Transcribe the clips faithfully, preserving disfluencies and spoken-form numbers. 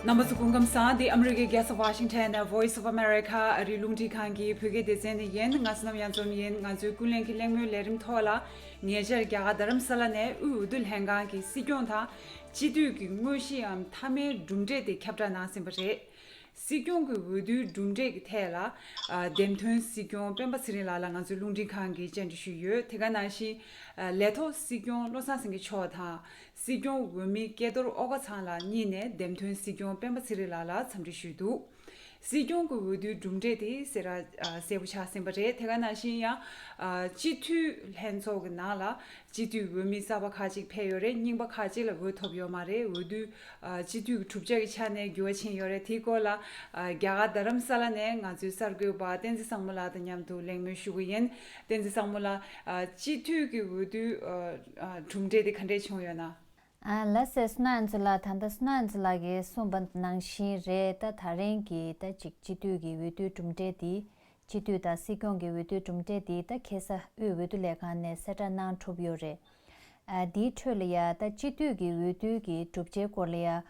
རྣམ་པ་ཚོ་སྐུ་ཁམས་བཟང་། འདི་ཨ་མི་རི་ཀའི་རྒྱལ་ས་ཝ་ཤིང་ཊོན་ནས་Voice of America ཨ་རིའི་རླུང་འཕྲིན་ཁང་གི་བོད་སྐད་སྡེ་ཚན་དེ་ཡིན། ང་བསོད་ནམས་གཡང་འཛོམས་ཡིན། ང་ཚོའི་ཀུན་གླེང་གི་གླེང་མོལ་ལས་རིམ་ཐོག་ལ་ཉེ་ཆར་རྒྱ་གར་རྡ་རམ་ས་ལ་ནས་དབུས་འོས་བསྡུ་ལྷན་ཁང་གི་སྲིད་སྐྱོང་དང་སྤྱི་འཐུས་ཀྱི་དངོས་གཞིའམ་མཐའ་མའི་གྲུབ་འབྲས་དེ་ཁྱབ་བསྒྲགས་གནང་ཟིན་པ་རེད། སྲིད་སྐྱོང་གི་འོས་བསྡུའི་གྲུབ་འབྲས་ཀྱི་ཐད་ལ། ཨ། འདེམས་ཐོན་སྲིད་སྐྱོང་སྤེན་པ་ཚེ་རིང་ལགས་ལ་ང་ཚོའི་རླུང་འཕྲིན་ཁང་གིས་བཅར་འདྲི་ཞུས་ཡོད། དེ་ག་ནང་བཞིན། ཨ། ལས་ཐོག་སྲིད་སྐྱོང་བློ་བཟང་སེང་གེ་མཆོག་དང་། སྲིད་སྐྱོང་འོས་མི་སྐལ་རྡོར་ཨོ་དཀར་ཚང་ལགས་གཉིས་ནས་འདེམས་ཐོན་སྲིད་སྐྱོང་སྤེན་པ་ཚེ་རིང་ལགས་ལ་འཚམས་འདྲི་ཞུས་འདུག། སྲིད་སྐྱོང་གི་འོས་བསྡུའི་གྲུབ་འབྲས་དེ་གསལ་ར། ཨ། གསལ་པོ་ཆགས་ཟིན་པ་རེད། དེ་ག་ནང་བཞིན་ཡང་། ཨ། སྤྱི་འཐུས་ལྷན་ཚོགས་ཀྱི་ནང་ལ་སྤྱི་འཐུས་འོས་མི་གསར་པ་ཁག་ཅིག་ཕེབས་ཡོད་རེད། རྙིང་པ་ཁག་ཅིག་ལ་འོས་ཐོབ་ཡོད་མ་རེད། འོས་བསྡུ། ཨ། སྤྱི་འཐུས་ཀྱི་གྲུབ་ཆ་གི་ཆ་ནས་འགྱུར་བ་ཕྱིན་ཡོད་རེད། དེའི་སྐོར་ལ། ཨ། རྒྱ་གར་རྡ་རམ་ས་ལ་ནས་ང་ཚོའི་གསར་འགོད་པ་བསྟན་འཛིན་བཟང་མོ་ལགས་དང་མཉམ་དུ་གླེང་མོལ་ཞུ་གི་ཡིན། བསྟན་འཛིན་བཟང་མོ་ལགས། ཨ། སྤྱི་འཐུས་ཀྱི་འོས་བསྡུའི། ཨ། ཨ། གྲུབ་འབྲས་དེ་ག་འདྲས་བྱུང་ཡོད་ན། ཨ། ལགས་སེ། བསོད་ནམས་ལགས། ད་ལྟ་བསོད་ནམས་ལགས་ཀྱིས་གསུངས་པ་ནང་བཞིན་རེད། ད་ད་རིང་གི་ད་ཅིག་སྤྱི་འཐུས་ཀྱི་འོས་བསྡུའི་གྲུབ་འབྲས་དེ། སྤྱི་འཐུས་དང་སྲིད་སྐྱོང་གི་འོས་བསྡུའི་གྲུབ་འབྲས་དེ་ད་ཁ་སང་དབུས་འོས་བསྡུ་ལས་ཁང་ནས་གསལ་བསྒྲགས་གནང་གྲུབ་ཡོད་རེད། ཨ། དེའི་ཁྲོད་ལ་ཡ་ད་སྤྱི་འཐུས་ཀྱི་འོས་བསྡུ་གི་གྲུབ་ཆའི་སྐོར་ལ་ཡ། ཨ།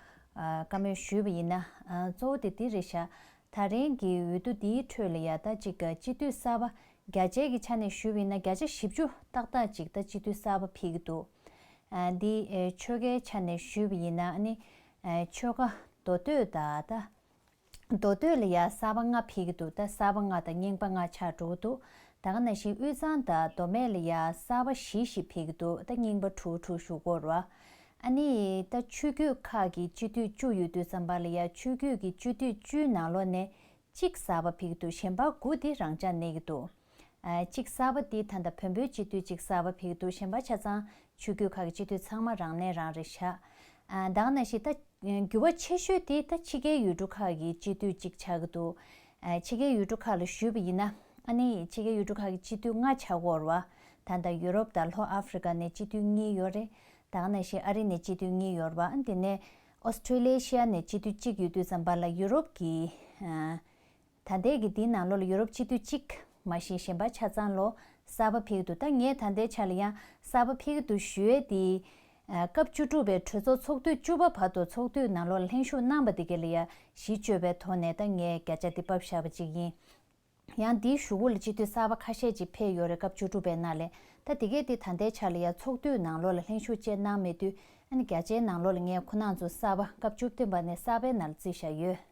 བཀའ་མོལ་ཞུས་པ་ཡིན་ན། ཨ། གཙོ་བོ་དེ་འདི་རེད་ཤག། ད་རིང་གི་འོས་བསྡུ་འདིའི་ཁྲོད་ལ་ཡ་ད་ཅིག་སྤྱི་འཐུས་གསར་པ་བརྒྱ་ཆའི་གི་ཆ་ནས་ཞུས་པ་ཡིན་ན་བརྒྱ་ཆ་བཞི་བཅུ་ཏག་ཏག་ཅིག་ད་སྤྱི་འཐུས་གསར་པ་ཕེབས་ཀྱི་འདུག། ཨ། འདི། ཨེ། ཆོལ་ཁའི་ཆ་ནས་ཞུས་པ་ཡིན་ན་ཨ་ནི། ཨེ། ཆོལ་ཁ་མདོ་སྟོད་དང་ད། མདོ་སྟོད་ལ་ཡ་གསར་པ་ལྔ་ཕེབས་ཀྱི་འདུག། ད་གསར་པ་ལྔ་དང་རྙིང་པ་ལྔ་ཆགས་འགྲོ་གི་འདུག། ད་ག་ནང་བཞིན་དབུས་གཙང་དང་མདོ་སྨད་ལ་ཡ་གསར་པ་བཞི་ཞིག་ཕེབས་ཀྱི་འདུག། ད་རྙིང་པ་དྲུག་དྲུག་ཞུ་གི་ཡོད་རེད་བ། ཨ་ནི་ད་ཆོས་བརྒྱུད་ཁག་གི་སྤྱི་འཐུས་བཅུ་ཡོད་དུས་ཙམ་པ་ལ་ཡ་ཆོས་བརྒྱུད་ཀྱི་སྤྱི་འཐུས་བཅུའི་ནང་ལོགས་ནས་གཅིག་གསར་པ་ཕེབས་ཀྱི་འདུག། གཞན་པ་དགུ་དེ་རང་འཇགས་གནས་ཀྱི་འདུག། ཨ། གཅིག་གསར་པ་དེ་ད་ལྟ་བོན་པོའི་སྤྱི་འཐུས་གཅིག་གསར་པ་ཕེབས་ཀྱི་འདུག། གཞན་པ་ཆ་ཚང་ཆོས་བརྒྱུད་ཁག་གི་སྤྱི་འཐུས་ཚང་མ་རང་གནས་རང་རེད་ཤག། ཨ། ད་ག་ནང་བཞིན་ད་འགྱུར་བ་ཆེ་ཤོས་དེ་ད་ཕྱི་རྒྱལ་ཡུལ་གྲུ་ཁག་གི་སྤྱི་འཐུས་གཅིག་ཆགས་ཀྱི་འདུག། ཨ། ཕྱི་རྒྱལ་ཡུལ་གྲུ་ཁག་ལ་ཞུས་པ་ཡིན་ན། ཨ་ནི་ཕྱི་རྒྱལ་ཡུལ་གྲུ་ཁག་གི་སྤྱི་འཐུས་ལྔ་ཆགས་ཀྱི་ཡོད་རེད་བ། ད་ལྟ་ཡུ་རོབ་དང་ལྷོ་ཨ་ཧྥེ་རི་ཀ་ནས་སྤྱི་འཐུས་གཉིས་ཡོད་རེད། ད་ག་ནང་བཞིན་ཨ་རི་ནས་སྤྱི་འཐུས་གཉིས་ཡོད་རེད་བ། ཨ། དེ་ནས་ཨོ་སི་ཁྲུ་ལེ་ཤི་ཡ་ནས་སྤྱི་འཐུས་གཅིག་ཡོད་དུས་ཙམ་པ་ལ་ཡུ་རོབ་ཀྱི། ཨ། ད་ལྟའི་གི་འདིའི་ནང་ལོགས་ལ་ཡུ་རོབ་སྤྱི་འཐུས་གཅིག་མ་གཞི་གཞན་པ་ཆ་ཚང་ལོ་གསར་པ་ཕེབས་ཀྱི་འདུག། ད་ངས་ད་ལྟའི་ཆ་ལ་ཡང་གསར་པ་ཕེབས་ཀྱི་འདུག་ཞུ་ཡས་དེ། ཨ། སྐབས་བཅུ་དྲུག་པའི་གྲོས་ཚོགས་ཚོགས་དུས་བཅུ་པ་བར་དུ་ཚོགས་དུས་ནང་ལོགས་ལ་ལྷན་ཞུགས་གནང་པ་དེ་ག་ལ་ཡ་གཞི་བཅོལ་བའི་ཐོག་ནས་ད་ངས་བརྒྱ་ཆ་འདི་ཕབ་བཞག་པ་ཅིག་ཡིན། ཡང་འདིའི་གཞུག་གུ་ལ་སྤྱི་འཐུས་གསར་པ་ཁ་ཤས་ཅིག་ཕེབས་ཡོད་རེད། སྐབས་བཅུ་དྲུག་པའི་ནང་ལ། ད་དེ་གས་དེ་ད་ལྟའི་ཆ་ལ་ཡ་ཚོགས་དུས་ནང་ལོགས་ལ་ལྷན་ཞུགས་བཅས་གནང་མེད་དུས། ཨ་ནི་བརྒྱ་ཆའི་ནང་ལོགས་ལ་ངས་ཁོ་རང་ཚོ་གསར་པ་སྐབས་བཅུ་བདུན་པ་ནས་གསར་པའི་ནང་ལ་བརྩིས་བཞག་ཡོད།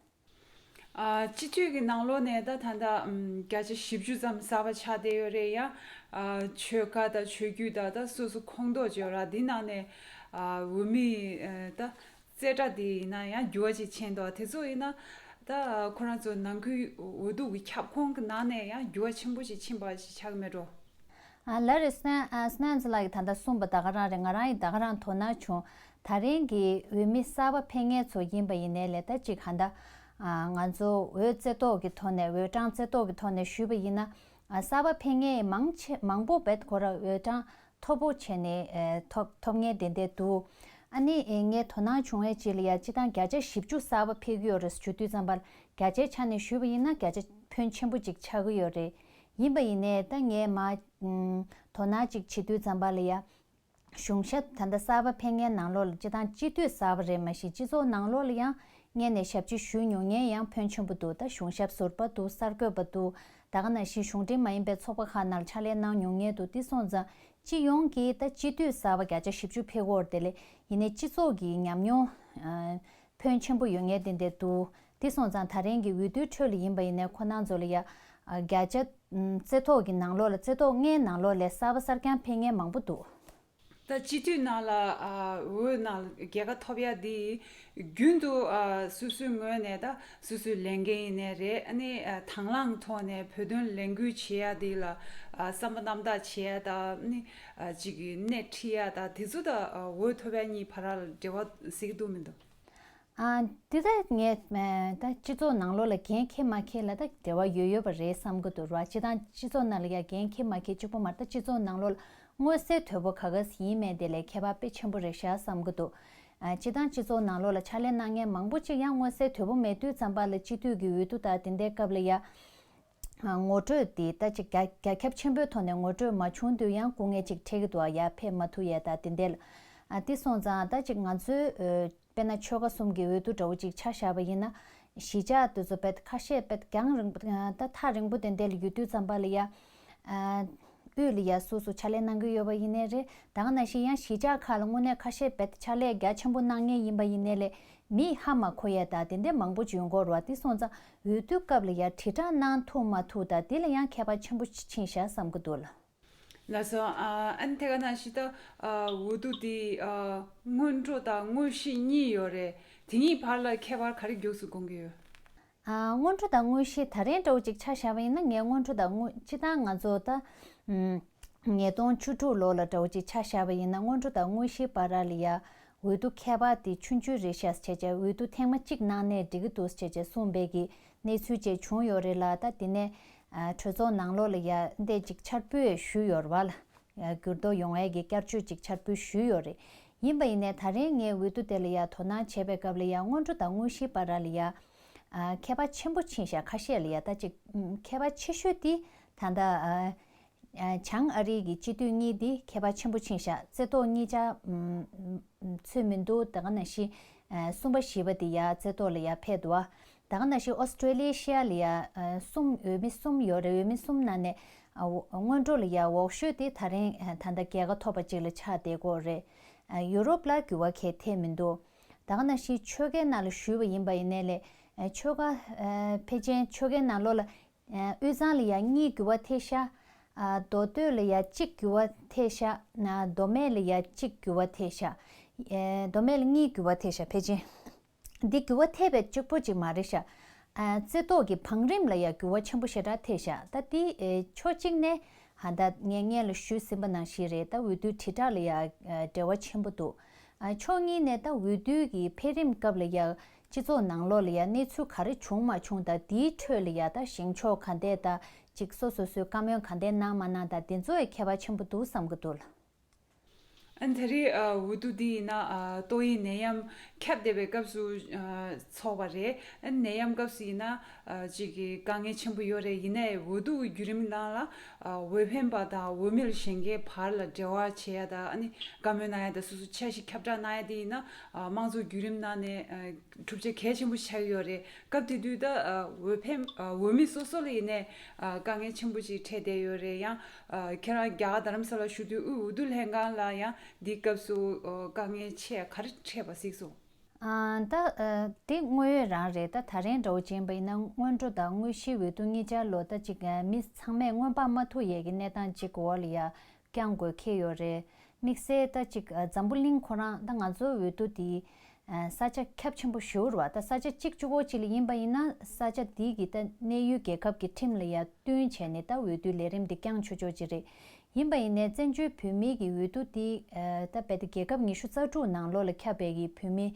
ཨ། སྤྱི་འཐུས་ཀྱི་ནང་ལོགས་ནས་ད་ད་ལྟ་ཨམ། བརྒྱ་ཆ་བཞི་བཅུ་ཙམ་གསར་པ་ཆགས་བསྡད་ཡོད་རེད་ཡ། ཨ། ཆོལ་ཁ་དང་ཆོས་བརྒྱུད་དང་ད་སོ་སོ་ཁོངས་གཏོགས་ཅིག་ཡོད་ར། འདི་ནང་ནས། ཨ། འོས་མི། ཨ། ད་རྩེ་གྲ་འདི་ཡིན་ན་ཡང་འགྱུར་བ་ཅིག་ཕྱིན་འདུག། དེ་ཚོ་ཡིན་ན་ད་ཁོ་རང་ཚོ་ནང་ཁུལ་འོས་བསྡུ་གི་ཁྱབ་ཁོངས་ཀྱི་ནང་ནས་ཡང་འགྱུར་བ་ཆེན་པོ་ཞིག་ཕྱིན་པ་ཞིག་ཆགས་ཀྱི་མེད་འགྲོ། ཨ། ལགས་རེད། སན། ཨ། སན་ཛི་ལགས་ཀྱིས་ད་ལྟ་གསུངས་པ་ད་ག་རང་རེད། ང་རང་ཡིས་ད་ག་རང་དོ་སྣང་བྱུང་། ད་རིང་གི་འོས་མི་གསར་པ་ཕེབས་མཁན་ཚོ་ཡིན་པ་ཡིན་ནའི་ལས་ད་ཅིག་གང་ལྟར། ཨ། ང་ཚོ་འོས་རྩེ་ཐོག་གི་ཐོག་ནས། འོས་གྲངས་རྩེ་ཐོག་གི་ཐོག་ནས་ཞུས་པ་ཡིན་ན། ཨ། གསར་པ་ཕེབས་མཁན་མང་ཆེ་མང་པོ་བེད་ཁོ་ར་འོས་གྲངས་མཐོ་པོ་བྱས་ནས། ཨེ། ཐོབ་ཐོབ་མཁན་དེ་འདྲ་འདུག། ཨ་ནི། ཨེ། ངས་དོ་སྣང་བྱུང་བའི་ཅིག་ལ་ཡ་སྤྱིར་བཏང་བརྒྱ་ཆ་བཞི་བཅུ་གསར་པ་ཕེབས་ཀྱི་ཡོད་རེད་ཞུ་དུས་ཙམ་པ་ལ། བརྒྱ་ཆའི་ཆ་ནས་ཞུས་པ་ཡིན་ན་བརྒྱ་ཆ་ཕོན་ཆེན་པོ་ཅིག་ཆགས་ཀྱི་ཡོད་རེད། ཡིན་པ་ཡིན་ནའི་ད་ངས་མ། ཨུམ། དོ་སྣང་ཅིག་བྱེད་དུས་ཙམ་པ་ལ་ཡ། གཞུང་ཞབས་ད་ལྟ་གསར་པ་ཕེབས་མཁན་ནང་ལོགས་ལ་སྤྱིར་བཏང་སྤྱི་འཐུས་གསར་པ་རེད་མ་གཞི་སྤྱི་ཚོགས་ནང་ལོགས་ལ་ཡང་སྔོན་ནས་ཞབས་ཕྱི་ཞུས་མྱོང་མཁན་ཡང་ཕོན་ཆེན་པོ་འདུག། ད་གཞུང་ཞབས་ཟུར་པ་འདུག། གསར་འགོད་པ་འདུག། ད་ག་ནང་བཞིན་གཞུང་འབྲེལ་མ་ཡིན་པའི་ཚོགས་པ་ཁག་ནང་ལ་ཕྱག་ལས་གནང་མྱོང་མཁན་འདུག། འདི་སོང་ཙང་སྤྱི་ཡོངས་ཀྱི་ད་སྤྱི་འཐུས་གསར་པ་བརྒྱ་ཆ་བཞི་བཅུ་ཕེབས་ཀྱི་ཡོད་རེད་དེ་ལས། ཡིན་ནའི་སྤྱི་ཚོགས་ཀྱི་ཉམས་མྱོང་། ཨ། ཕོན་ཆེན་པོ་ཡོད་མཁན་དེ་འདྲ་འདུག། འདི་སོང་ཙང་ད་རིང་གི་འོས་བསྡུའི་ཁྲོད་ལ་ཡིན་པ་ཡིན་ནའི་ཁོ་རང་ཚོ་ལ་ཡ། ཨ། བརྒྱ་ཆ། ཨུམ། རྩེ་ཐོག་གི་ནང་ལོགས་ལ། རྩེ་ཐོག་ལྔའི་ནང་ལོགས་ལ་གསར་པ་གསར་རྐྱང་ཕེབས་མཁན་མང་པོ་འདུག། ད་སྤྱི་འཐུས་ནང་ལ། ཨ། འོས་ནང་ལ་རྒྱལ་ཁ་ཐོབ་ཡ་འདི་རྒྱུན་དུ། ཨ། སོ་སོའི་ངོས་ནས་ད་སོ་སོའི་ལས་འགན་ཡིན་ནའི་རེད། ཨ་ནི། ཨ། དང་བླངས་ཐོག་ནས་བོད་དོན་ལས་འགུལ་བྱེད་ཡ་འདི་ལ། ཨ། བསམ་པ་རྣམ་དག་བྱེད་ཡ་དང་། ཨ་ནི། ཨ། ཅིག་གི་སྣེ་ཁྲིད་ཡ་དང་། དེ་ཚོ་དང་། ཨ། འོས་ཐོབ་ཡ་གཉིས་བར་ལ་འབྲེལ་བ་གཟིགས་ཀྱི་འདུག་མི་འདུག། ཨ། འདི་ད་ངས། ཨ། ད་སྤྱི་ཚོགས་ནང་ལོགས་ལ་འགན་འཁྱེར་མ་འཁྱེར་ལ་ད་འབྲེལ་བ་ཡོད་ཡོད་པ་རེད་བསམ་གྱི་འདུག་ར། སྤྱིར་བཏང་སྤྱི་ཚོགས་ནང་ལ་ཡ་འགན་འཁྱེར་མ་འཁྱེར་གཅིག་པོ་མ་རེད། ད་སྤྱི་ཚོགས་ནང་ལོགས་ལ་མངོན་གསལ་དོད་པོ་ག་ག་ཡིན་མིན་དེ་ལ་ཁྱད་པར་དཔེ་ཆེན་པོ་རེད་ཤག་བསམ་གྱི་འདུག། ཨ། སྤྱིར་བཏང་སྤྱི་ཚོགས་ནང་ལོགས་ལ་ཕྱག་ལས་གནང་མཁན་མང་པོ་ཅིག་ཡང་མངོན་གསལ་དོད་པོ་མེད་དུས་ཙམ་པ་ལ། སྤྱི་འཐུས་ཀྱི་འོས་བསྡུ་དང་དེ་འདྲའི་སྐབས་ལ་ཡ། ཨ། ངོ་སྤྲོད་དེ་ད་ཅིག་རྒྱ་རྒྱ་ཁྱབ་ཆེན་པོའི་ཐོག་ནས་ངོ་སྤྲོད་མ་བྱུང་དུས་ཡང་སྐུ་ངལ་ཅིག་འཕྲད་ཀྱི་འདུག། ཨ། ཡར་ཕེབས་མ་ཐུབ་ཡས་དང་དེ་འདྲ་ལ། ཨ། དེ་སོང་ཙང་ད་ཅིག་ང་ཚོའི། ཨ། དཔེར་ན་ཆོལ་ཁ་གསུམ་གྱི་འོས་བསྡུ་འདྲ་བོ་ཅིག་ཆ་བཞག་པ་ཡིན་ན། གཞིས་ཆགས་དེ་ཚོ་དཔེ་ཁ་ཤས་དཔེ་རྒྱང་རིང་པོ་ད་ཐག་རིང་པོ་དེ་འདྲ་ལ་ཡོད་དུས་ཙམ་པ་ལ་ཡ། ཨ། དབུས་ལ་ཡ་སོ་སོ་ཕྱག་ལས་གནང་གི་ཡོད་པ་ཡིན་ནའི་རེད། ད་ག་ནང་བཞིན་ཡང་གཞིས་ཆགས་ཁག་ལ་དངོས་གནས་ཁ་ཤས་དཔེ་ཕྱག་ལས་རྒྱ་ཆེན་པོ་གནང་མཁན་ཡིན་པ་ཡིན་ནའི་ལས། མིས་ཧ་མ་གོ་ཡ་ད་དེ་འདྲ་མང་པོ་ཅིག་ཡོང་གི་ཡོད་རེད་བ། དེ་སོང་ཙང་འོས་བསྡུ་སྐབས་ལ་ཡ་དྲིལ་བསྒྲགས་གནང་ཐུབ་མ་ཐུབ་ད་དེ་ལ་ཡང་ཁྱད་པར་ཆེན་པོ་ཕྱིན་ཤག་བསམ་གི་འདུག་ལ། ལགས་སོ། ཨ་ཨ་ནི་དེ་ག་ནང་བཞིན་ད་ཨ་འོས་བསྡུ་དེ་ཨ་སྔོན་འགྲོ་དང་དངོས་གཞི་གཉིས་ཡོད་རེད། དེ་གཉིས་བར་ལ་ཁྱད་པར་ག་རེ་མགྱོགས་སུ་དགོངས་ཀྱི་ཡོད། ཨ། སྔོན་འགྲོ་དང་དངོས་གཞི་ད་རིང་འདྲ་བོ་ཅིག་ཆ་བཞག་པ་ཡིན་ན། ངས་སྔོན་འགྲོ་དང་དངོས་སྤྱིར་བཏང་ང་ཚོ་ད་ཨམ་ཉིས་སྟོང་བཅུ་དྲུག་ལོ་ལ་འདྲ་བོ་ཅིག་ཆ་བཞག་པ་ཡིན་ན། སྔོན་འགྲོ་དང་དངོས་གཞིའི་བར་ལ་ཡ་འོས་བསྡུ་ཁྱད་པར་དེ་ཆུང་ཆུང་རེད་ཤག་བྱས་བྱས། འོས་བསྡུ་ཐེངས་མ་གཅིག་གནང་ནས་འགྲིག་གི་འདུག་བྱས་བྱས་གསུངས་པའི་གི་གནས་ཚུལ་བཅས་བྱུང་ཡོད་རེད་ལ། ད་དེ་ནས་ཨ་གྲོས་ཚོགས་ནང་ལོགས་ལ་ཡ་འདི་ཅིག་འཆར་འབུལ་ཞུས་ཡོད་རེད་བ་ལ། འགྱུར་ལྡོག་ཡོང་ཡས་ཀྱི་བསྐྱར་བཅོས་ཅིག་འཆར་འབུལ་ཞུས་ཡོད་རེད། ཡིན་པ་ཡིན་ནའི་ད་རིང་ངས་འོས་བསྡུ་དེ་ལ་ཡ་དོ་སྣང་བྱས་པའི་སྐབས་ལ་ཡ་སྔོན་འགྲོ་དང་དངོས་གཞིའི་བར་ལ་ཡ་ཨ་ཁྱད་པར་ཆེན་པོ་ཕྱིན་ཤག་ཁ་ཤས་ལ་ཡ། ད་ཅིག་ཨམ་ཁྱད་པར་ཆེ་ཤོས་དེ་ད་ལྟ་ཨ་ཨ་བྱང་ཨ་རི་གི་སྤྱི་འཐུས་གཉིས་དེ་ཁྱད་པར་ཆེན་པོ་ཕྱིན་ཤག། རྩེ་ཏོག་གཉིས་ཆ་ཨམ་ཚོད་མི་འདུག། ད་ག་ནང་བཞིན་ཨ་གསུམ་པ་བཞི་པ་དེ་ཡ་རྩེ་ཏོག་ལ་ཡ་ཕེབས་འདུག་བ། ད་ག་ནང་བཞིན་ཨོ་སི་ཀྲོ་ལི་ཤི་ཡ་ལ་ཡ་ཨ་གསུམ། འོས་མི་གསུམ་ཡོད་རེད། འོས་མི་གསུམ་ནང་ནས་ཨ་སྔོན་འགྲོ་ལ་ཡ་འོག་ཤོས་དེ་ད་རིང་ཨ་ད་ལྟ་རྒྱལ་ཁ་ཐོབ་པ་ཅིག་ལ་ཆགས་བསྡད་ཀྱི་ཡོད་རེད། ཨ་ཡུ་རོབ་ལ་འགྱུར་བ་གང་ཡང་ཐེབས་མི་འདུག། ད་ག་ནང་བཞིན་ཆོལ་ཁའི་ནང་ལ་ཞུས་པ་ཡིན་པ་ཡིན་ནའི་ལས། ཨ་ཆོལ་ཁ་ཨ་ཕལ་ཆེར་ཆོལ་ཁའི་ནང་ལོགས་ལ་ཨ་དབུས་གཙང་ལ་ཡ་གཉིས་འགྱུར་བ་ཐེབས་ཤག། ཨ་མདོ་སྟོད་ལ་ཡ་གཅིག་འགྱུར་བ་ཐེབས་ཤག། ཨ་མདོ་སྨད་ལ་ཡ་གཅིག་འགྱུར་བ་ཐེབས་ཤག། ཨ་མདོ་སྨད་ལ་གཉིས་འགྱུར་བ་ཐེབས་ཤག་ཕལ་ཆེར། འདི་འགྱུར་བ་ཐེབས་པའི་གཅིག་པོ་གཅིག་མ་རེད་ཤག། ཨ་རྩེ་ཏོག་གི་བང་རིམ་ལ་ཡ་འགྱུར་བ་ཆེན་པོ་ཞེ་དྲག་ཐེབས་ཤག། ད་འདི་ཨེ་ཕྱོགས་གཅིག་ནས་ཧ་ད་ངས་སྔོན་ལ་ཞུས་ཟིན་པ་ནང་བཞིན་རེད། ད་འོས་བསྡུའི་དྲིལ་བསྒྲགས་ལ་ཡ་ཨ་འབྲེལ་བ་ཆེན་པོ་འདུག། ཨ་ཕྱོགས་གཉིས་ནས་ད་འོས་བསྡུའི་གི་འཕེལ་རིམ་སྐབས་ལ་ཡ་སྤྱི་ཚོགས་ནང་ལོགས་ལ་ཡ་གནས་ཚུལ་ག་རེ་བྱུང་མ་བྱུང་དང་། དེའི་ཁྲོད་ལ་ཡ་ད་བཞེངས་ཕྱོགས་ག་འདྲས་དང་། ཅིག་སོ་སོ་སོའི་བཀའ་མོལ་ག་འདྲས་གནང་མ་གནང་དང་། དེ་ཚོ་ཡི་ཁྱད་པར་ཆེན་པོ་འདུག་བསམ་གི་འདུག་ལ། ཨ་ནི་ད་རེས་ཨ་འོས་བསྡུ་འདི་ཡིན་ན་ཨ་ཏོག་དབྱིབས་ནད་ཡམས་ཁྱབ་བསྡད་པའི་སྐབས་སུ་ཨ་ཚོགས་པ་རེད། ཨ་ནི་ནད་ཡམས་སྐབས་སུ་ཡིན་ན་ཨ་ཅིག་གི་དཀའ་ངལ་ཆེན་པོ་ཡོད་རེད། ཡིན་ནའི་འོས་བསྡུ་བརྒྱུད་རིམ་ནང་ལ་ཨ་འོས་འཕེན་པ་དང་འོས་མིར་བཞེངས་མཁན་བར་ལ་འབྲེལ་བ་བྱེད་ཡ་དང་། ཨ་ནི་བཀའ་མོལ་གནང་ཡ་དང་། སོ་སོ་འཆར་གཞི་ཁྱབ་བསྒྲགས་གནང་ཡ་དེ་ཡིན་ན་ཨ་དམངས་གཙོ་བརྒྱུད་རིམ་ནང་ནས་ཨ་གྲུབ་ཆ་གལ་ཆེན་པོ་ཆགས་ཀྱི་ཡོད་རེད། སྐབས་དེ་དུས་ད་ཨ་འོས་འཕེན་ཨ་འོས་མི་སོ་སོ་ལ་ཡིན་ནའི་ཨ་དཀའ་ངལ་ཆེན་པོ་ཅིག་འཕྲད་བསྡད་ཡོད་རེད། ཡང་ཨ་ཁྱེད་རང་རྒྱ་གར་རྡ་རམ་ས་ལ་བཞུགས་དུས་དབུས་འོས་བསྡུ་ལྷན་ཁང་ལ་ཡང་འདིའི་སྐབས་སུ་ཨ་དཀའ་ངལ་ཆེ་ག་རེ་འཕྲད་པ་གཟིགས་སོང་། ཨ་ད་ཨ་དེ་དངོས་ཡོད་རང་རེད། ད་ད་རིང་འདྲ་བོ་ཅིག་ཡིན་པ་ཡིན་ན་སྔོན་འགྲོ་དང་དངོས་གཞིའི་འོས་བསྡུ་གཉིས་ཆར་ལ་ད་ཅིག་ཨ་མི་ཚང་མས་སྔོན་དཔག་མ་ཐུབ་ཡས་ཀྱི་གནས་སྟངས་ཅིག་གི་འོག་ལ་ཡ་བསྐྱང་དགོས་འཁེལ་ཡོད་རེད། དམིགས་བསལ་ད་ཅིག་ཨ་འཛམ་བུ་གླིང་ཁོ་རང་ད་ང་ཚོའི་འོས་བསྡུ་དེ་ཨ་ས་ཆ་ཁྱབ་ཆེན་པོ་ཞེ་པོ་རེད་བ། ད་ས་ཆ་གཅིག་གཅིག་པོ་ཅིག་ལ་ཡིན་པ་ཡིན་ན་ས་ཆ་དེ་གི་ད་གནས་ཡུལ་རྒྱལ་ཁབ་ཀྱི་ཁྲིམས་ལ་ཡ་བསྟུན་བྱས་ནས་ད་འོས་བསྡུའི་ལས་རིམ་དེ་བསྐྱང་ཆོག་ཆོག་ཅིག་རེད། ཡིན་པ་ཡིན་ནའི་བཙན་བྱོལ་བོད་མིའི་གི་འོས་བསྡུ་དེ་ཨ་ད་རྦད་དེ་རྒྱལ་ཁབ་ཉི་ཤུ་རྩ་དྲུག་ནང་ལོགས་ལ་ཁྱབ་པའི་གི་བོད་མི་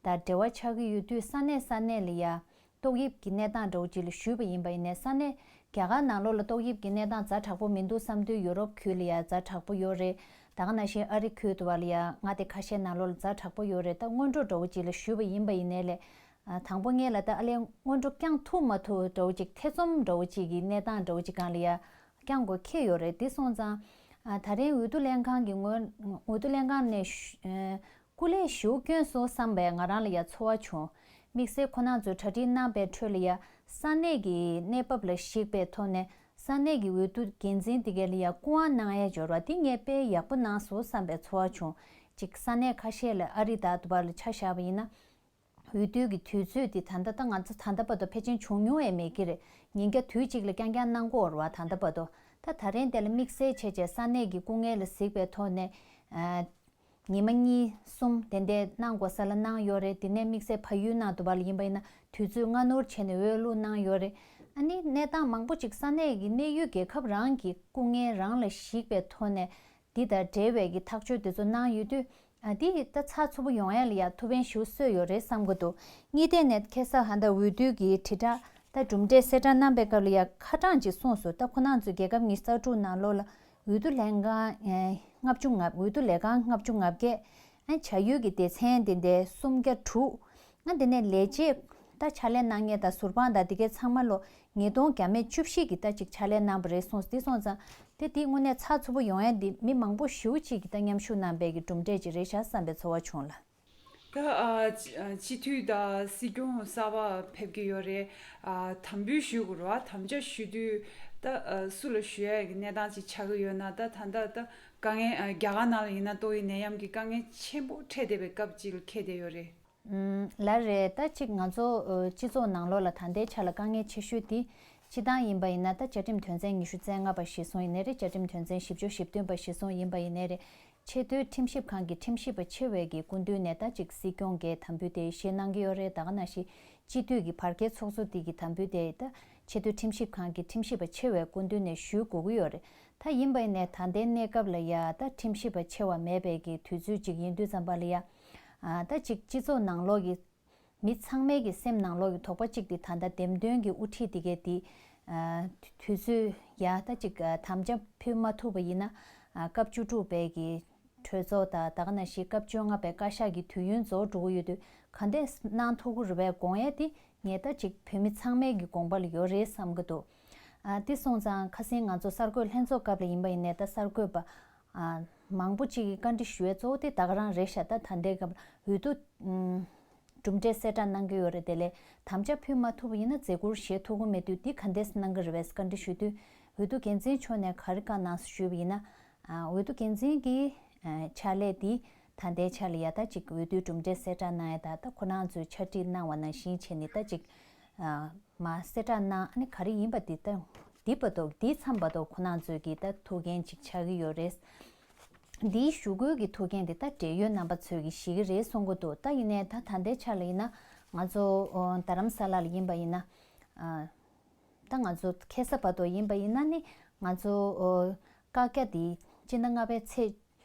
དང་འབྲེལ་བ་ཆགས་ཀྱི་ཡོད་དུས། ས་གནས་ས་གནས་ལ་ཡ་ཏོག་དབྱིབས་ཀྱི་གནས་སྟངས་འདྲ་བོ་ཅིག་ལ་ཞུས་པ་ཡིན་པ་ཡིན་ནའི་ས་གནས་རྒྱ་གར་ནང་ལོགས་ལ་ཏོག་དབྱིབས་ཀྱི་གནས་སྟངས་ཛ་དྲག་པོ་མི་འདུག་བསམ་དུས་ཡུ་རོབ་ཁུལ་ལ་ཡ་ཛ་དྲག་པོ་ཡོད་རེད། ད་ག་ནང་བཞིན་ཨ་རི་ཁུལ་དུ་བ་ལ་ཡ་མངའ་སྡེ་ཁ་ཤས་ནང་ལོགས་ལ་ཛ་དྲག་པོ་ཡོད་རེད། ད་སྔོན་འགྲོ་འདྲ་བོ་ཅིག་ལ་ཞུས་པ་ཡིན་པ་ཡིན་ནའི་ལས། ཨ་དང་པོ་ངས་ལ་ད་ཨ་ལས་སྔོན་འགྲོ་བསྐྱང་ཐུབ་མ་ཐུབ་འདྲ་བོ་ཅིག་ཐེ་ཚོམ་འདྲ་བོ་ཅིག་གི་གནས་སྟངས་འདྲ་བོ་ཅིག་སྒང་ལ་ཡ་བསྐྱང་དགོས་འཁེལ་ཡོད་རེད། དེ་སོང་ཙང་ཨ་ད་རིང་འོས་བསྡུ་ལྷན་ཁང་གི་ངོས་འོས་བསྡུ་ལྷན་ཁང་ནས་ཞུ་ཨ་སྐུ་ལས་ཞུ་སྐྱོན་སོང་བསམ་པའི་ང་རང་ལ་ཡ་ཚོར་བ་བྱུང་། དམིགས་བསལ་ཁོ་རང་ཚོས་གྲ་སྒྲིག་གནང་པའི་ཁྲོད་ལ་ཡ་ས་གནས་ཀྱི་གནས་བབ་ལ་གཞིགས་པའི་ཐོག་ནས་ས་གནས་ཀྱི་འོས་བསྡུ་འགན་འཛིན་དེ་གའི་ལ་ཡ་སྐུ་དབང་གནང་ཡ་འབྱོར་བ་དེ་ངས་དཔེ་ཡག་པོ་གནང་སོང་བསམ་པའི་ཚོར་བ་བྱུང་། ཅིག་ས་གནས་ཁ་ཤས་ལ་ཨ་རི་དང་དུ་བ་ལ་ཆ་བཞག་པ་ཡིན་ན། འོས་བསྡུ་གི་དུས་ཚོད་དེ་ད་ལྟ་ད་ང་ཚོ་ད་ལྟ་བར་དུ་ཕལ་ཆེར་བྱུང་མྱོང་ཡང་མེད་ཀྱི་རེད། ཉིན་རྒྱབ་དུས་གཅིག་ལ་རྐྱང་རྐྱང་གནང་གི་ཡོད་རེད་བ། ད་ལྟ་བར་དུ་ད་ད་རིང་དེ་ལ་དམིགས་བསལ་བྱས་བྱས་ས་གནས་ཀྱི་སྐུ་ངལ་ལ་གཟིགས་པའི་ཐོག་ནས་ཨ་ཉི་མ་གཉིས་གསུམ་དེ་འདྲའི་གནང་དགོས་ས་ལ་གནང་ཡོད་རེད། དེ་ནས་དམིགས་བསལ་ཕ་ཡུལ་ནང་དུ་བ་ལ་ཡིན་པ་ཡིན་ན་དུས་ཚོད་སྔ་སྣུར་བྱས་ནས་འོས་བླུགས་གནང་ཡོད་རེད། ཨ་ནི་གནས་སྟངས་མང་པོ་ཅིག་ས་གནས་ཀྱི་གནས་ཡུལ་རྒྱལ་ཁབ་རང་གི་སྐུ་ངལ་རང་ལ་གཞིགས་པའི་ཐོག་ནས། འདི་དང་འབྲེལ་བའི་གི་ཐག་གཅོད་དེ་ཚོ་གནང་ཡོད་དུས། ཨ་འདི་ད་ཚགས་ཚུད་པོ་ཡོང་ཡ་ལ་ཡ་ཐུགས་ཕན་ཞུ་སྲོལ་ཡོད་རེད་བསམ་གི་འདུག། གཉིས་ཐད་ནས་ཁ་སང་ཧ་ད་འོས་བསྡུ་གི་དྲིལ་བསྒྲགས་ད་གྲུབ་འབྲས་གསལ་བསྒྲགས་གནང་པའི་སྐབས་ལ་ཡ་ཁ་གྲངས་ཅིག་གསུངས་སོང་། ད་ཁོ་རང་ཚོའི་རྒྱལ་ཁབ་ཉི་ཤུ་རྩ་དྲུག་ནང་ལོགས་ལ་འོས་བསྡུ་ལྷན་ཁང་ལྔ་བཅུ་ང་འོས་བསྡུ་ལས་ཁང་ལྔ་བཅུ་ང་བརྒྱད། ཨ་བྱ་ཡུལ་གྱི་སྡེ་ཚན་དེ་འདྲའི་སུམ་བརྒྱ་དྲུག། ང་འདི་ནས་ལས་བྱེད་ད་ཕྱག་ལས་གནང་མཁན་དང་ཟུར་དཔང་དང་འདི་གའི་ཚང་མ་ལོ་ཉིས་སྟོང་བརྒྱ་མེད་བཅུ་བཞི་གི་ད་ཅིག་ཕྱག་ལས་གནང་པ་རེད་གསུངས། འདི་སོང་ཙང་དེ་འདི་དངོས་གནས་ཚགས་ཚུད་པོ་ཡོང་ཡ་འདི་མི་མང་པོ་ཞེ་པོ་ཅིག་གིས་ད་མཉམ་ཞུགས་གནང་པའི་གི་གྲུབ་འབྲས་ཅིག་རེད་ཤག་བསམ་པའི་ཚོར་བ་བྱུང་ལ། ད་ཨ་སྤྱི་ཨ་སྤྱི་འཐུས་དང་སྲིད་སྐྱོང་གསར་པ་ཕེབས་ཀྱི་ཡོད་རེད། ཨ་དམ་འབུལ་ཞུ་དགོས་རེད་བ། དམ་བཅའ་ཞུ་དུས་ད་ཨ་སུ་ལ་ཞུ་ཡ་གི་གནས་སྟངས་ཅིག་ཆགས་ཀྱི་ཡོད་ན། ད་ད་ལྟ་ད་དཀའ་ངལ་ཨ་རྒྱ་གར་ནང་ལ་ཡིན་ན་ཏོག་དབྱིབས་ནད་ཡམས་ཀྱི་དཀའ་ངལ་ཆེན་པོ་འཕྲད་བསྡད་པའི་སྐབས་ཅིག་ལ་འཁེལ་བསྡད་ཡོད་རེད། ཨུམ། ལགས་རེད། ད་ཅིག་ང་ཚོ་ཨ་སྤྱི་ཚོགས་ནང་ལོགས་ལ་ད་ལྟའི་ཆ་ལ་དཀའ་ངལ་ཆེ་ཤོས་དེ་སྤྱི་བཏང་ཡིན་པ་ཡིན་ན། ད་བཅའ་ཁྲིམས་དོན་ཚན་ཉི་ཤུ་རྩ་ལྔ་པ་གཞིར་བཟུང་ཡིན་ནའི་རེད། བཅའ་ཁྲིམས་དོན་ཚན་བཞི་བཅུ་ཞེ་བདུན་པ་གཞིར་བཟུང་ཡིན་པ་ཡིན་ནའི་རེད། ཆེས་མཐོའི་ཁྲིམས་ཞིབ་ཁང་གི་ཁྲིམས་ཞིབ་པ་ཆེ་བའི་གི་སྐུ་མདུན་ནས་ད་ཅིག་སྲིད་སྐྱོང་གིས་དམ་འབུལ་དེ་བཞེས་གནང་གི་ཡོད་རེད། ད་ག་ནང་བཞིན་སྤྱི་འཐུས་ཀྱི་བར་བརྒལ་ཚོགས་གཙོ་དེ་གི་དམ་འབུལ་དེ་ད་ཆེས་མཐོའི་ཁྲིམས་ཞིབ་ཁང་གི་ཁྲིམས་ཞིབ་པ་ཆེ་བའི་སྐུ་མདུན་ནས་ཞུ་དགོས་ཀྱི་ཡོད་རེད། ད་ཡིན་པ་ཡིན་ནའི་ད་ལྟའི་གནས་སྐབས་ལ་ཡ་ད་ཁྲིམས་ཞིབ་པ་ཆེ་བ་མེད་པའི་གི་དུས་ཚོད་ཅིག་ཡིན་དུས་ཙམ་པ་ལ་ཡ། ཨ་ད་ཅིག་སྤྱི་ཚོགས་ནང་ལོགས་ཀྱི་མི་ཚང་མའི་གི་སེམས་ནང་ལོགས་ཀྱི་དོགས་པ་གཅིག་དེ་ད་ལྟ་འདེམས་ཐོན་གྱི་དབུ་ཁྲིད་དེ་གའི་དེ་ཨ་དུས་ཚོད་ཡ་ད་ཅིག་ཨ་དམ་བཅའ་ཕུལ་མ་ཐུབ་པ་ཡིན་ན། ཨ་སྐབས་བཅུ་དྲུག་པའི་གི་གྲོས་ཚོགས་དང་ད་ག་ནང་བཞིན་སྐབས་བཅོ་ལྔ་པའི་བཀའ་ཤག་གི་དུས་ཡུན་རྫོགས་འགྲོ་གི་ཡོད་དུས་ག་འདྲས་གནང་ཐུབ་ཀྱི་རེད་པས་དགོངས་ཡས་དེ་ངས་ད་ཅིག་བོད་མི་ཚང་མའི་གི་དགོངས་པ་ལ་ཡོད་རེད་བསམ་གྱི་འདུག་ཨ་དེ་སོང་ཙང་ཁ་སང་ང་ཚོ་གསར་འགོད་ལྷན་ཚོགས་སྐབས་ལ་ཡིན་པ་ཡིན་ནའི་ད་གསར་འགོད་པ་ཨ་མང་པོ་ཅིག་གིས་བཀའ་འདྲི་ཞུ་ཡས་གཙོ་བོ་དེ་ད་ག་རང་རེད་ཤག་ད་ད་ལྟའི་སྐབས་འོས་བསྡུ་ཨུམ། གྲུབ་འབྲས་གསལ་བསྒྲགས་གནང་གི་ཡོད་རེད། དེ་ལས་དམ་བཅའ་ཕུལ་མ་ཐུབ་པ་ཡིན་ན་མཛད་ཁུར་བཞེས་ཐུབ་ཀྱི་མེད་དུས་འདི་ག་འདྲས་གནང་གི་རེད་པས་བཀའ་འདྲི་ཞུ་དུས་འོས་བསྡུ་འགན་འཛིན་མཆོག་ནས་ག་རེ་བཀའ་གནང་སོང་ཞུས་པ་ཡིན་ན། ཨ་འོས་བསྡུ་འགན་འཛིན་གྱི་ཨ་ཕྱག་ལས་འདི་ད་ལྟའི་ཆ་ལ་ཡ་ད་ཅིག་འོས་བསྡུའི་གྲུབ་འབྲས་གསལ་བསྒྲགས་གནང་ཡ་ད་ད་ཁོ་རང་ཚོས་ཕྱག་བྲིས་གནང་བ་ནང་བཞིན་བྱས་ནས་ད་ཅིག་ཨ་མ་གསལ་བསྒྲགས་གནང་ཨ་ནི་ག་རེ་ཡིན་པ་འདི་ད་འདི་བར་དུ་འདི་མཚམས་བར་དུ་ཁོ་རང་ཚོས་ཀྱི་ད་ཐུགས་འགན་ཅིག་ཆགས་ཀྱི་ཡོད་རེད། འདིའི་ཞུ་སྐུལ་གྱི་ཐུགས་འགན་དེ་ད་འབྲེལ་ཡོད་རྣམ་པ་ཚོས་ཀྱིས་བཞེས་ཀྱི་རེད་གསུང་གི་འདུག་ད་ཡིན་ནའི་ད་ད་ལྟའི་ཆ་ལ་ཡིན་ན་ང་ཚོ་ཨོ་རྡ་རམ་ས་ལ་ལ་ཡིན་པ་ཡིན་ན་ཨ་ད་ང་ཚོ་ཁ་སང་བར་དུ་ཡིན་པ་ཡིན་ན་ནི་ང་ཚོ་ཨོ་བཀག་རྒྱ་དེ་སྤྱི་ཟླ་ལྔ་པའི་ཚེས་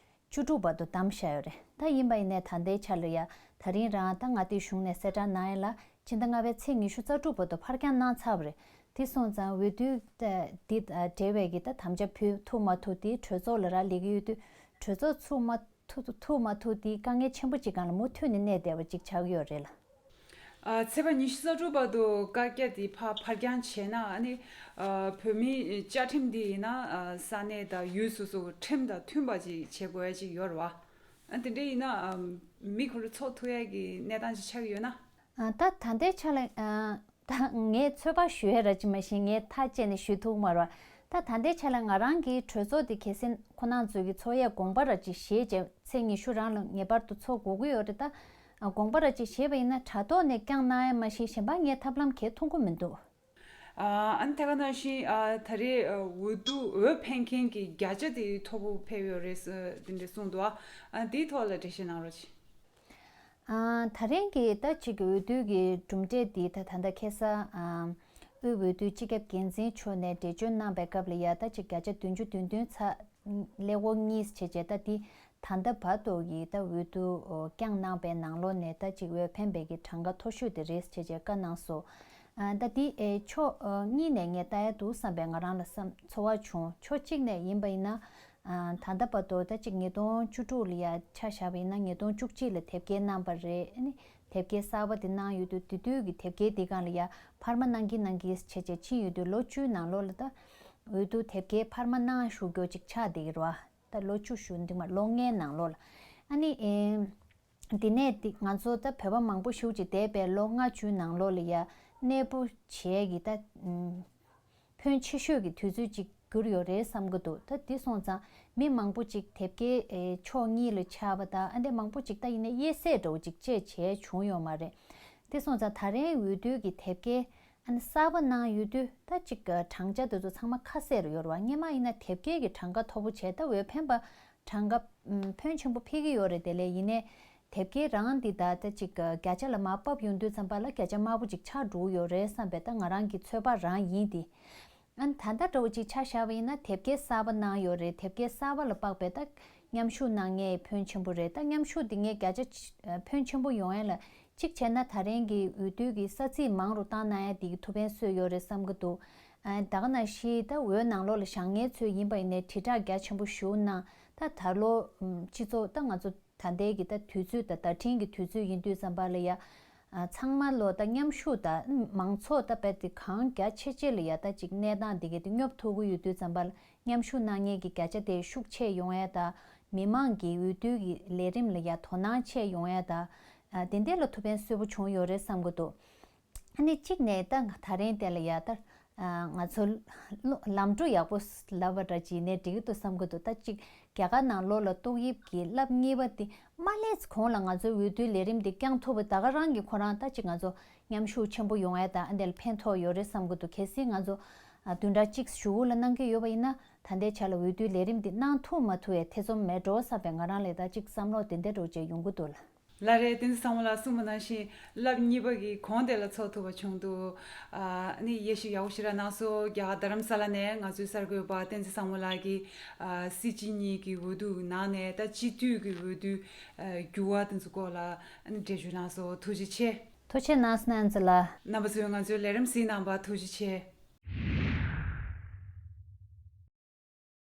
བཅུ་དྲུག་བར་དུ་བསྡམས་བཞག་ཡོད་རེད། ད་ཡིན་པ་ཡིན་ནའི་ད་ལྟའི་ཆ་ལ་ཡ་ད་རིང་རང་ད་མངའ་སྡེ་གཞུང་ནས་གསལ་བསྒྲགས་གནང་ཡ་ལ་སྤྱི་ཟླ་ལྔ་པའི་ཚེས་ཉི་ཤུ་རྩ་དྲུག་བར་དུ་ཕར་འགྱངས་གནང་ཚར་བ་རེད། དེ་སོང་ཙང་འོས་བསྡུ་དེ་འབྲེལ་བའི་གི་ད་དམ་བཅའ་ཕུལ་ཐུབ་མ་ཐུབ་དེ་གྲོས་ཚོགས་ལ་རག་ལས་ཀྱི་ཡོད་དུས་གྲོས་ཚོགས་ཚུགས་མ་ཐུབ་ཐུབ་མ་ཐུབ་དེ་དཀའ་ངལ་ཆེན་པོ་ཅིག་སྒང་ལ་མུ་མཐུད་ནས་གནས་བསྡད་པ་ཅིག་ཆགས་ཀྱི་ཡོད་རེད་ལ། ཨ་ཚེས་པ་ཉི་ཤུ་རྩ་དྲུག་བར་དུ་བཀག་རྒྱ་དེ་ཕར་ཕར་འགྱངས་བྱས་ན་ཨ་ནི་ཨ་བོད་མིའི་བཅའ་ཁྲིམས་དེ་ཡིན་ན་ཨ་ས་གནས་དང་ཡུལ་སོ་སོ་ཁྲིམས་དང་མཐུན་པ་ཅིག་བྱེད་དགོས་ཡ་ཅིག་ཡོད་རེད་བ། ཨ་དེ་འདྲ་ཡིན་ན་ཨ་མི་ཁོ་རང་ཚོགས་ཐུབ་ཡ་གི་གནས་སྟངས་ཅིག་ཆགས་ཀྱི་ཡོད་ན། ཨ་ད་ད་ལྟའི་ཆ་ལ་ཨ་ད་ངས་ཚོད་དཔག་ཞུ་ཡ་ར་ཅིག་མ་གཞི་ངས་ཐག་བཅད་ནས་ཞུ་ཐུབ་མ་རེད་བ། ད་ད་ལྟའི་ཆ་ལ་ང་རང་གི་གྲོས་ཚོགས་དེ་གལ་སྲིད་ཁོ་རང་ཚོས་ཀྱི་ཚོགས་ཡས་དགོངས་པ་ར་ཅིག་བཞེས་རྗེས་ཚེས་ཉི་ཤུ་རང་ལ་ངེས་པར་དུ་ཚོགས་དགོས་ཀྱི་ཡོད་རེད། ད་དགོངས་པ་ར་ཅིག་བཞེས་པ་ཡིན་ན་དྲ་ཐོག་ནས་བསྐྱངས་གནང་ཡ་མ་གཞི་གཞན་པ་ངས་ཐབས་ལམ་གང་ཡང་མཐོང་གི་མི་འདུག་ཨ་ཨ་ནི་དེ་ག་ནང་བཞིན་ཨ་ད་རེས་ཨ་འོས་བསྡུ་འོས་འཕེན་མཁན་གྱི་བརྒྱ་ཆ་དེ་མཐོ་པོ་ཕེབས་ཡོད་རེད་ཟེར་དེ་འདྲ་གསུངས་འདུག་ཨ་ཨ་འདིའི་ཐོག་ལ་འགྲེལ་བཤད་གནང་རོགས་གྱིས། ཨ་ད་རིང་གི་ད་ཅིག་འོས་བསྡུ་གི་གྲུབ་འབྲས་འདི་ད་ད་ལྟ་ཁ་སང་ཨ་དབུས་འོས་བསྡུ་སྤྱི་ཁྱབ་འགན་འཛིན་མཆོག་ནས་འགྲེལ་བརྗོད་གནང་པའི་སྐབས་ལ་ཡ་ད་ཅིག་བརྒྱ་ཆ་བདུན་ཅུ་དོན་བདུན་ཚ་ཀླད་ཀོར་གཉིས་བྱས་རྗེས་ད་འདི་ད་ལྟ་བར་དུ་གི་ད་འོས་བསྡུ་བསྐྱངས་གནང་པའི་ནང་ལོགས་ནས་ད་ཅིག་འོས་འཕེན་པའི་གི་གྲངས་ཀ་མཐོ་ཤོས་དེ་རེད་བྱས་རྗེས་བཀའ་གནང་སོང་། ཨ་ད་འདི་ཨེ་ཕྱོགས་ཨ་གཉིས་ནས་ངས་ལྟ་ཡ་འདུག་བསམ་པའི་ང་རང་ལ་བསམ་ཚོར་བ་བྱུང་། ཕྱོགས་གཅིག་ནས་ཡིན་པ་ཡིན་ན། ཨ་ད་ལྟ་བར་དུ་ད་ཅིག་ཉིས་སྟོང་བཅུ་དྲུག་ལ་ཡ་ཆ་བཞག་པ་ཡིན་ན་ཉིས་སྟོང་བཅུ་གཅིག་ལ་དེབ་སྐྱེལ་གནང་པ་རེད། ཨ་ནི་དེབ་སྐྱེལ་གསར་པ་དེ་གནང་ཡོད་དུས་དེ་དུས་ཀྱི་དེབ་སྐྱེལ་དེ་སྒང་ལ་ཡ་འཕར་མ་གནང་གིན་གནང་གིན་བྱས་བྱས་ཕྱིན་ཡོད་དུས་ལོ་བཅུའི་ནང་ལོགས་ལ་ད་འོས་བསྡུ་དེབ་སྐྱེལ་འཕར་མ་གནང་བཞུགས་རྒྱུ་ཅིག་ཆགས་བསྡད་ཀྱི་རེད་བ། ད་ལོ་བཅུ་ཞུ་འདི་མ་ལོ་ལྔའི་ནང་ལོགས་ལ་ཨ་ནི་ཨེ། འདི་ནས་འདི་ང་ཚོ་ད་བོད་པ་མང་པོ་ཞིག་ཅིག་འདས་པའི་ལོ་ལྔ་བཅུའི་ནང་ལོགས་ལ་ཡ་གནས་སྤོ་བྱས་ཀྱི་ད་ཕོན་ཆེ་ཤོས་ཀྱི་དུས་ཚོད་ཅིག་གྱུར་ཡོད་རེད་བསམ་གྱི་འདུག་ད་འདི་སོང་ཙང་མི་མང་པོ་ཅིག་དེབ་སྐྱེལ་ཕྱོགས་གཉིས་ལ་ཆགས་པ་དང་ཨ་འདྲ་མང་པོ་ཅིག་ད་ཡིན་ན་དབྱེ་གསེས་འདྲ་བོ་ཅིག་བཅས་བྱས་བྱུང་ཡོད་མ་རེད། འདི་སོང་ཙང་ད་རེས་འོས་བསྡུ་གི་དེབ་སྐྱེལ་ཨ་ནི་གསར་པ་གནང་ཡོད་དུས་ད་ཅིག་གྲངས་ཆ་དེ་ཚོ་ཚང་མ་ཁ་གསལ་རུ་ཡོད་རེད་བ། སྔོན་མ་ཡིན་ན་དེབ་སྐྱེལ་གྱི་གྲངས་ཀ་མཐོ་པོ་བྱས་ད་འོས་འཕེན་པ་གྲངས་ཀ་ཕོན་ཆེན་པོ་འཕེལ་གྱི་ཡོད་རེད། དེ་ལས་ཡིན་ནའི་དེབ་སྐྱེལ་རང་འདི་ད་ད་ཅིག་བརྒྱ་ཆ་ལ་མར་ཕབ་ཡོང་དུས་ཙམ་པ་ལ་བརྒྱ་ཆ་དམའ་པོ་ཅིག་ཆགས་འགྲོ་གི་ཡོད་རེད་བསམ་པའི་ད་ང་རང་གི་ཚོད་དཔག་རང་ཡིན་ཏེ། ཨ་ནི་ད་ལྟ་འདྲ་བོ་ཅིག་ཆ་བཞག་པ་ཡིན་ན་དེབ་སྐྱེལ་གསར་པ་གནང་ཡོད་རེད། དེབ་སྐྱེལ་གསར་པ་ལ་དཔག་པའི་ད་མཉམ་ཞུགས་གནང་མཁན་ཕོན་ཆེན་པོ་རེད། ད་མཉམ་ཞུགས་འདི་ངས་བརྒྱ་ཆ་ཕོན་ཆེན་པོ་ཡོང་ཡ་ལ་གཅིག་བྱས་ན་ད་རིང་གི་འོས་བསྡུ་གི་ས་ཚིགས་མང་རུ་བཏང་གནང་ཡ་འདི་གི་ཐུགས་ཕན་གསོས་ཡོད་རེད་བསམ་གྱི་འདུག་ཨ་ད་ག་ནང་བཞིན་ད་འོས་ནང་ལོགས་ལ་བཞེངས་མཁན་ཚོས་ཡིན་པ་ཡིན་ནའི་དྲིལ་བསྒྲགས་རྒྱ་ཆེན་པོ་ཞིག་གནང་། ད་ད་ལོ་སྤྱི་ཚོགས་ད་ང་ཚོ་ད་ལྟའི་གི་ད་དུས་ཚོད་ད་བརྡ་འཕྲིན་གྱི་དུས་ཚོད་ཡིན་དུས་ཙམ་པ་ལ་ཡ། ཨ་ཚང་མ་ལོ་ད་མཉམ་ཞུགས་ད་མང་ཚོགས་ད་རྦད་དེ་གང་རྒྱ་ཆེ་ཆེ་ལ་ཡ་ད་ཅིག་གནས་སྟངས་འདི་གའི་དེ་སྙོབ་ཐུབ་ཀྱི་ཡོད་དུས་ཙམ་པ་ལ་མཉམ་ཞུགས་གནང་མཁན་གྱི་བརྒྱ་ཆ་དེ་ཤུགས་ཆེ་ཡོང་ཡ་ད། མི་མང་གི་འོས་བསྡུ་གི་ལས་རིམ་ལ་ཡ་དོ་སྣང་ཆེ་ཡོང་ཡ་ད། ཨ་དེ་འདྲ་ལ་ཐུགས་ཕན་གསོས་པོ་བྱུང་ཡོད་རེད་བསམ་གི་འདུག་ཨ་ནི་གཅིག་ནས་ད་ད་རིང་དེ་ལ་ཡ་ད་ང་ཚོ་ལམ་འགྲོ་ཡག་པོ་ལབ་པ་འདྲ་ཅིག་ནས་འགྲིག་གི་འདུག་བསམ་གི་འདུག་ད་གཅིག་རྒྱ་གར་ནང་ལོགས་ལ་ཏོག་དབྱིབས་ཀྱི་རླབས་གཉིས་པ་དེ་མ་སླེབས་གོང་ལ་ང་ཚོའི་འོས་བསྡུའི་ལས་རིམ་འདི་བསྐྱངས་ཐུབ་པ་ད་ག་རང་གི་ཁོ་རང་ད་གཅིག་ང་ཚོ་མཉམ་ཞུགས་ཆེན་པོ་ཡོང་ཡ་ད་ཨ་འདི་ལ་ཕན་ཐོགས་ཡོད་རེད་བསམ་གི་འདུག་གལ་སྲིད་ང་ཚོ་བདུན་ཕྲག་གཅིག་གཞུག་གུ་ལ་གནང་གི་ཡོད་པ་ཡིན་ན་ད་ལྟའི་ཆ་ལ་འོས་བསྡུའི་ལས་རིམ་འདི་གནང་ཐུབ་མ་ཐུབ་ཡ་ཐེ་ཚོམ་མེད་འགྲོ་བསམ་པའི་ང་རང་ལ་ད་གཅིག་བསམ་བློ་དེ་འདྲ་འདྲ་བོ་ཅིག་ཡོང་གི་འདུག་ལ། ལགས་རེད། བསྟན་འཛིན་བཟང་མོ་ལགས་གསུངས་པ་ནང་བཞིན་རླབས་གཉིས་པ་གི་གོང་དེ་ལ་ཚོགས་ཐུབ་པ་བྱུང་འདུག་ཨ་ནི་དབྱེ་ཞིབ་ཡག་པོ་ཞིག་ར་གནང་སོང་། རྒྱ་གར་རྡ་རམ་ས་ལ་ནས་ང་ཚོའི་གསར་འགོད་པ་བསྟན་འཛིན་བཟང་མོ་ལགས་ཀྱིས་ཨ་སྲིད་སྤྱི་གཉིས་ཀྱི་འོས་བསྡུ་ནང་ནས་ད་སྤྱི་འཐུས་ཀྱི་འོས་བསྡུ་ཨ་འགྱུར་བ་དེ་ཚོ་སྐོར་ལ་ཨ་ནི་འགྲེལ་བརྗོད་གནང་སོང་། ཐུགས་རྗེ་ཆེ། ཐུགས་རྗེ་གནང་སོང་བསྟན་འཛིན་ལགས། རྣམ་པ་ཚོས་ང་ཚོའི་ལས་རིམ་གཟིགས་གནང་བར་ཐུགས་རྗེ་ཆེ།